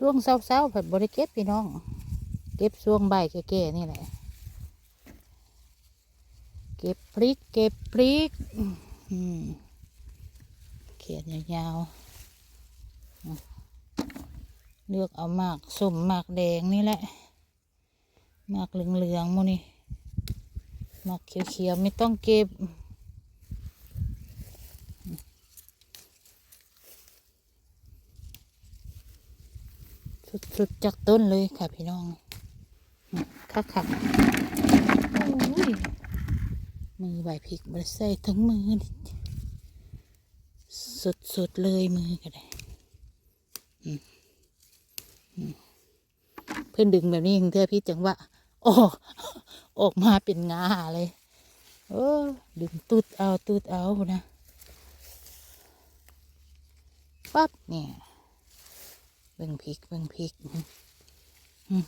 ຊ່ວງເຊົ້າໆ ພັດບໍ່ໄດ້ເກັບພີ່ນ້ອງ ເກັບຊ່ວງບ່າຍແກ່ໆ ນີ້ແຫຼະ ເກັບພລິກ ເກັບພລິກ ອືມ ແຂນຍາວໆ ອືມ ເລືອກເອົາໝາກສົ້ມໝາກແດງນີ້ແຫຼະ ໝາກເຫຼືອງໆ ໝູ່ນີ້ ໝາກຂຽວໆ ໄມ່ຕ້ອງເກັບ ສຸດໆ ຈາກຕົ້ນເລີຍຄ່ະພີ່ນ້ອງ ຄັກໆ ໂອ້ຍ ມືໃບພິກບໍ່ໄດ້ໃສ່ ທັງມືນີ້ ສຸດໆ ເລີຍ ມືກໍໄດ້ ອືມ ອືມ ເພິ່ນດຶງແບບນີ້ ເທື່ອຜິດຈັງຫວະ ອອກ ອອກມາເປັນງາເລີຍ ເອີ ດຶງຕຸດເອົາ ຕຸດເອົາພຸ້ນນະ ປັບ ນີ້ ເບິ່ງພິກ ເບິ່ງພິກ ອືມ ອືມ